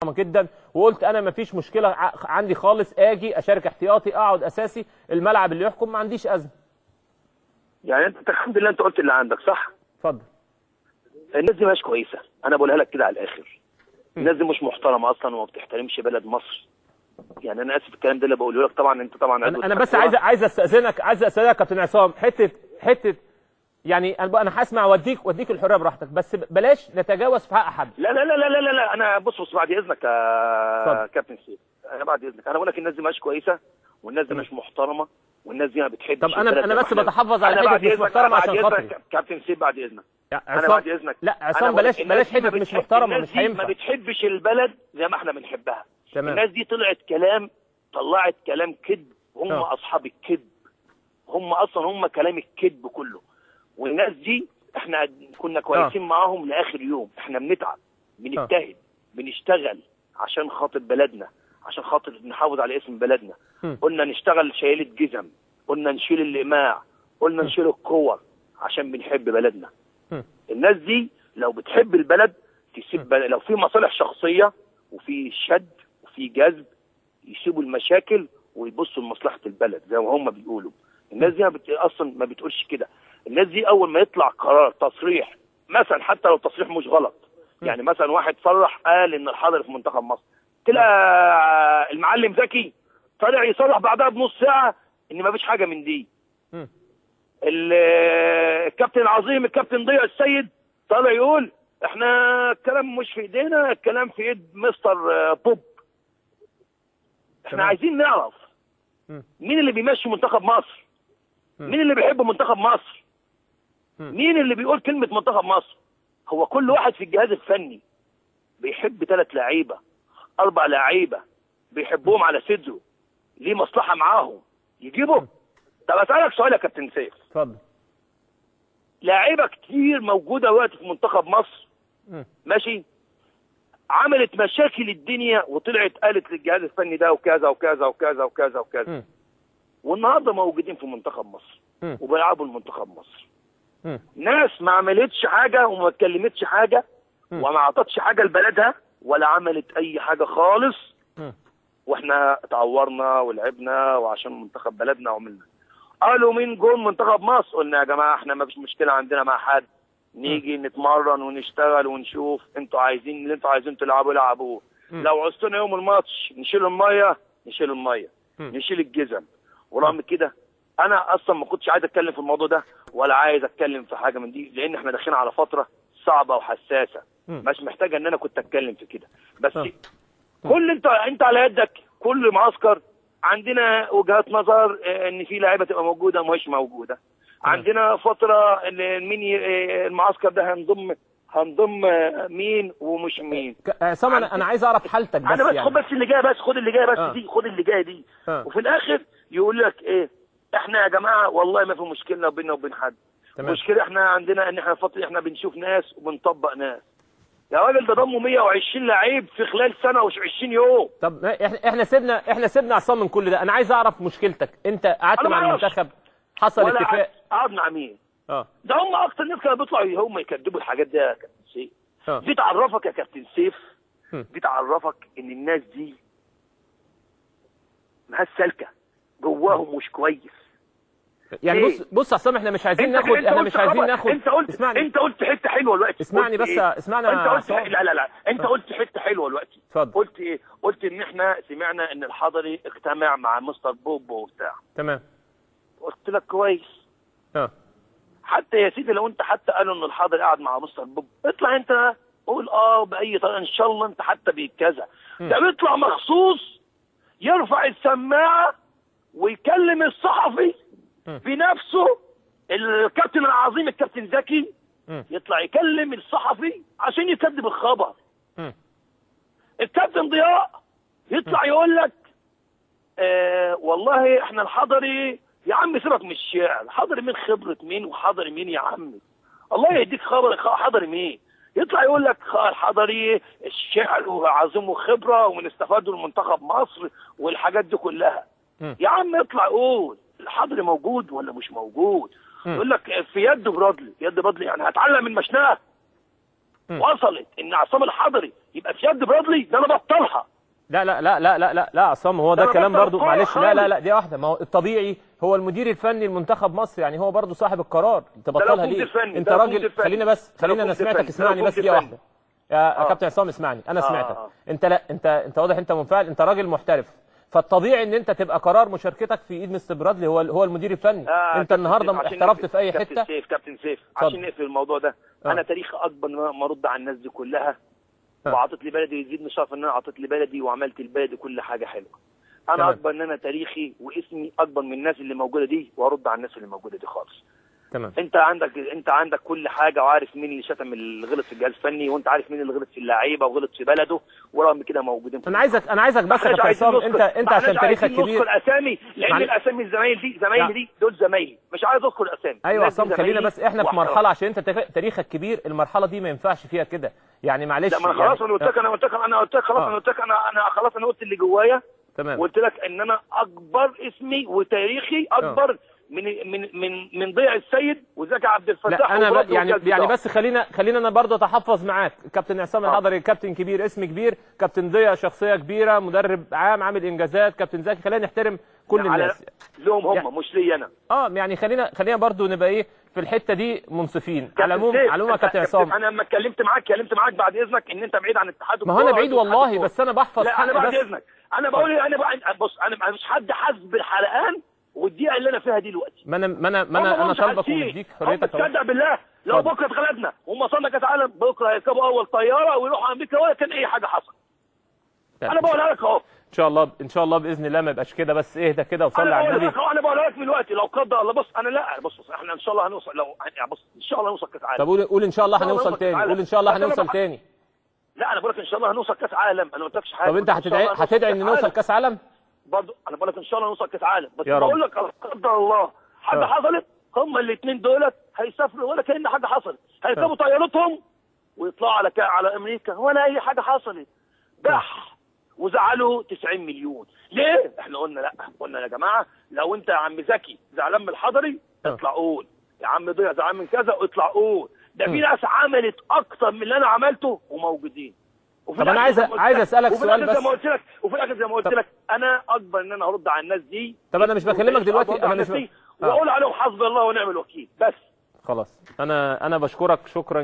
جدا، وقلت انا مفيش مشكلة عندي خالص، اجي اشارك احتياطي، اقعد اساسي، الملعب اللي يحكم، ما عنديش ازمة. يعني انت الحمد لله انت قلت اللي عندك صح؟ اتفضل. الناس دي مش كويسة، انا بقولها لك كده على الاخر. الناس دي مش محترمه اصلا وما بتحترمش بلد مصر. يعني انا اسف الكلام ده اللي بقوله لك، طبعا انت طبعا انا بس عايز استاذنك، عايز استاذنك يا كابتن عصام، حتة يعني انا هسمع واديك الحرية براحتك، بس بلاش نتجاوز في حق حد. لا لا لا لا لا لا، انا بص بعد اذنك يا كابتن سيف، انا بعد اذنك انا بقول لك الناس دي مش كويسة، والناس دي مش محترمه، والناس دي ما بتحبش. طب انا بس بتحفظ على حتة مش محترمه عشان خاطري كابتن سيف، بعد اذنك. انا بعد اذنك. لا عصام بلاش حتة مش محترمه، مش هينفع. ما بتحبش البلد زي ما احنا بنحبها. تمام. الناس دي طلعت كلام كذب، هم اصحاب الكذب، هم اصلا هم كلام الكذب كله. والناس دي احنا كنا كويسين معاهم لاخر يوم، احنا بنتعب، بنجتهد، بنشتغل عشان خاطر بلدنا، عشان خاطر نحافظ على اسم بلدنا. قلنا نشتغل شايلة جزم، قلنا نشيل الاقماع، قلنا نشيل الكور، عشان بنحب بلدنا. الناس دي لو بتحب البلد تسيب بلد. لو في مصالح شخصية وفي شد وفي جذب يسيبوا المشاكل ويبصوا لمصلحة البلد زي ما هم بيقولوا. الناس دي اصلا ما بتقولش كده. الناس دي اول ما يطلع قرار تصريح مثلا، حتى لو التصريح مش غلط، يعني مثلا واحد صرح قال ان الحضري في منتخب مصر، تلقى المعلم زكي طلع يصرح بعدها بنص ساعة ان ما فيش حاجة من دي. الكابتن العظيم الكابتن ضياء السيد طلع يقول احنا الكلام مش في ايدينا، الكلام في ايد مستر بوب. احنا عايزين نعرف مين اللي بيمشي منتخب مصر، مين اللي بيحب منتخب مصر، مين اللي بيقول كلمة منتخب مصر. هو كل واحد في الجهاز الفني بيحب 3 لعيبة 4 لعيبة بيحبهم على صدره، ليه مصلحة معاهم يجيبهم. طب اسألك سؤال يا كابتن سيف. اتفضل. لعيبة كتير موجودة وقت في منتخب مصر، ماشي، عملت مشاكل الدنيا وطلعت قالت للجهاز الفني ده وكذا وكذا وكذا وكذا وكذا، والنهارده موجودين في منتخب مصر وبيلعبوا المنتخب مصر. ناس ما عملتش حاجة وما اتكلمتش حاجة وما عطتش حاجة لبلدها ولا عملت اي حاجة خالص، واحنا اتعورنا ولعبنا وعشان منتخب بلدنا وعملنا. قالوا مين جون منتخب مصر؟ قلنا يا جماعة احنا ما فيش مشكلة عندنا مع حد، نيجي نتمرن ونشتغل ونشوف انتوا عايزين اللي انتوا عايزين تلعبوا العبوه. لو عوزتونا يوم الماتش نشيل المية نشيل المية، نشيل الجزم. ورغم كده انا اصلا ما كنتش عايز اتكلم في الموضوع ده ولا عايز اتكلم في حاجة من دي، لان احنا داخلين على فترة صعبة وحساسه، مش محتاجه ان انا كنت اتكلم في كده. بس كل انت على يدك كل معسكر عندنا وجهات نظر ان في لعيبة تبقى موجودة ومش موجودة. عندنا فترة ان مين المعسكر ده هنضم مين ومش مين. عصام انا عايز اعرف حالتك بس. انا بس خد بس اللي جاية، بس خد اللي جاية بس دي، خد اللي جاية دي. وفي الاخر يقول لك ايه؟ احنا يا جماعة والله ما في مشكلة بيننا وبين حد. مشكلة احنا عندنا ان احنا فترة احنا بنشوف ناس وبنطبق ناس. يا راجل ده ضموا 120 لعيب في خلال سنة و20 يوم. طب احنا سيبنا عصام من كل ده، انا عايز اعرف مشكلتك. انت قعدت مع المنتخب، حصل اتفاق، قعد مع مين؟ ده هم اكتر ناس كانوا بيطلعوا هم يكذبوا الحاجات دي يا كابتن سيف. دي تعرفك يا كابتن سيف، دي تعرفك ان الناس دي مهاش سالكة، جواهم مش كويس. يعني بص يا عصام، احنا مش عايزين ناخد، احنا مش عايزين ناخد. انت قلت حتة حلوة دلوقتي. اسمعني بس، اسمعني. انت قلت لا لا لا، انت قلت حتة حلوة دلوقتي. اتفضل. قلت ايه؟ قلت ان احنا سمعنا ان الحضري اجتمع مع مستر بوب وبتاع. تمام. قلت لك كويس. حتى يا سيدي لو انت حتى قالوا ان الحضري قعد مع مستر بوب، اطلع انت قول باي طريقه ان شاء الله انت حتى بكذا. ده بيطلع مخصوص يرفع السماعة ويكلم الصحفي بنفسه، الكابتن العظيم الكابتن زكي يطلع يكلم الصحفي عشان يكذب الخبر. الكابتن ضياء يطلع يقول لك والله احنا الحضري يا عم سيبك من الشعر، حضري مين، خبرة مين، وحضري مين يا عمي، الله يهديك، خبر حضري مين؟ يطلع يقول لك الحضري الشعر وعظيم وخبرة ونستفادوا من منتخب مصر والحاجات دي كلها. يا عم اطلع قول الحضري موجود ولا مش موجود. يقول لك في يد برادلي، يد برادلي يعني هتعلم من مشناه. وصلت ان عصام الحضري يبقى في يد برادلي، ده انا بطلها. لا لا لا لا لا لا لا عصام، هو ده كلام برضو معلش. لا لا لا، دي واحدة. ما هو الطبيعي هو المدير الفني لمنتخب مصر، يعني هو برضو صاحب القرار، تبطلها ليه؟ انت راجل. خلينا بس، خلينا انا سمعتك، اسمعني بس دقيقة واحدة يا كابتن عصام، اسمعني انا سمعتك. انت لا انت واضح انت منفعل، انت راجل محترف، فالطبيعي ان انت تبقى قرار مشاركتك في ايد مستر برادلي، هو المدير الفني. انت النهارده احترفت في اي حتة. كابتن سيف عشان نقفل الموضوع ده، انا تاريخ اكبر ما ارد على الناس دي كلها، وعطيت لبلدي، يزيدني شرف ان انا عطيت لبلدي وعملت لبلدي كل حاجة حلوة. انا اكبر ان انا تاريخي واسمي اكبر من الناس اللي موجودة دي، وارد على الناس اللي موجودة دي خالص. تمام. انت عندك كل حاجة، وعارف مين اللي شتم اللي غلط في الجهاز الفني، وانت عارف مين اللي غلط في اللعيبة وغلط في بلده، ورغم كده موجودين. انا عايزك بس يا عصام، انت عشان تاريخك كبير. اذكر اسامي، لان الاسامي الزمايل دي، زمايلي دي دول زمايلي، مش عايز اذكر اسامي. ايوه عصام، خلينا بس احنا في مرحلة، عشان انت تاريخك كبير، المرحلة دي ما ينفعش فيها كده يعني، معلش. لا ما انا خلاص، انا قلت لك، انا قلت لك خلاص، انا قلت لك، انا خلاص، انا قلت اللي جوايا. تمام. وقلت لك ان انا اكبر، اسمي وتاريخي اكبر من من من من ضيع السيد وزكي عبد الفتاح. لا انا يعني بس خلينا انا برضه اتحفظ معاك. كابتن عصام الحضري كابتن كبير، اسم كبير، كابتن ضياء شخصية كبيرة، مدرب عام عامل انجازات، كابتن زكي، خلينا نحترم كل الناس لهم هم يعني، مش لي انا. يعني خلينا برضه نبقى ايه في الحتة دي منصفين. على العموم يا كابتن عصام، انا لما اتكلمت معاك بعد اذنك ان انت بعيد عن اتحاد الكورة. ما هو انا بعيد والله، بس انا بحفظ. لا انا بعد اذنك، انا بقول، انا بص، انا مش حد حاسس بالحلقان والدقيقة اللي انا فيها دي دلوقتي. ما انا طالبك ومديك حريتك. تصدق بالله لو بكره اتغلبنا وهم وصلنا كاس عالم، بكره هيركبوا اول طيارة ويروحوا امريكا ولا كان اي حاجة حصلت. انا بقولها لك اهو. ان شاء الله، ان شاء الله باذن الله ما يبقاش كده، بس اهدى كده وصلي على النبي. انا بقولها لك من دلوقتي، لو قدر الله. بص انا لا، بص احنا ان شاء الله هنوصل، لو بص ان شاء الله هنوصل كاس عالم. طب قول ان شاء الله هنوصل تاني، قول ان شاء الله هنوصل تاني. لا انا بقول لك ان شاء الله هنوصل كاس عالم، انا ما قلتلكش حاجة. طب انت هتدعي ان نوصل كاس عالم؟ برضه انا بقول لك ان شاء الله نوصل كاس عالم، بس بقول لك لا قدر الله حاجة حصلت، هم الاثنين دولت هيسافروا ولا كأن حاجة حصلت، هيركبوا طيارتهم ويطلعوا على امريكا ولا اي حاجة حصلت. بح وزعلوا 90 مليون. ليه؟ احنا قلنا لا، قلنا يا جماعة لو انت يا عم زكي زعلان من الحضري اطلع قول، يا عم ضيع زعلان من كذا اطلع قول. ده في ناس عملت اكتر من اللي انا عملته وموجودين. طب انا عايز اسالك سؤال بس. زي ما قلت لك، وفي الاخر زي ما قلت لك انا اكبر ان انا هرد على الناس دي. طب انا مش بكلمك دلوقتي، انا مش واقول عليهم حسبي الله ونعم الوكيل بس. خلاص، انا بشكرك شكرا.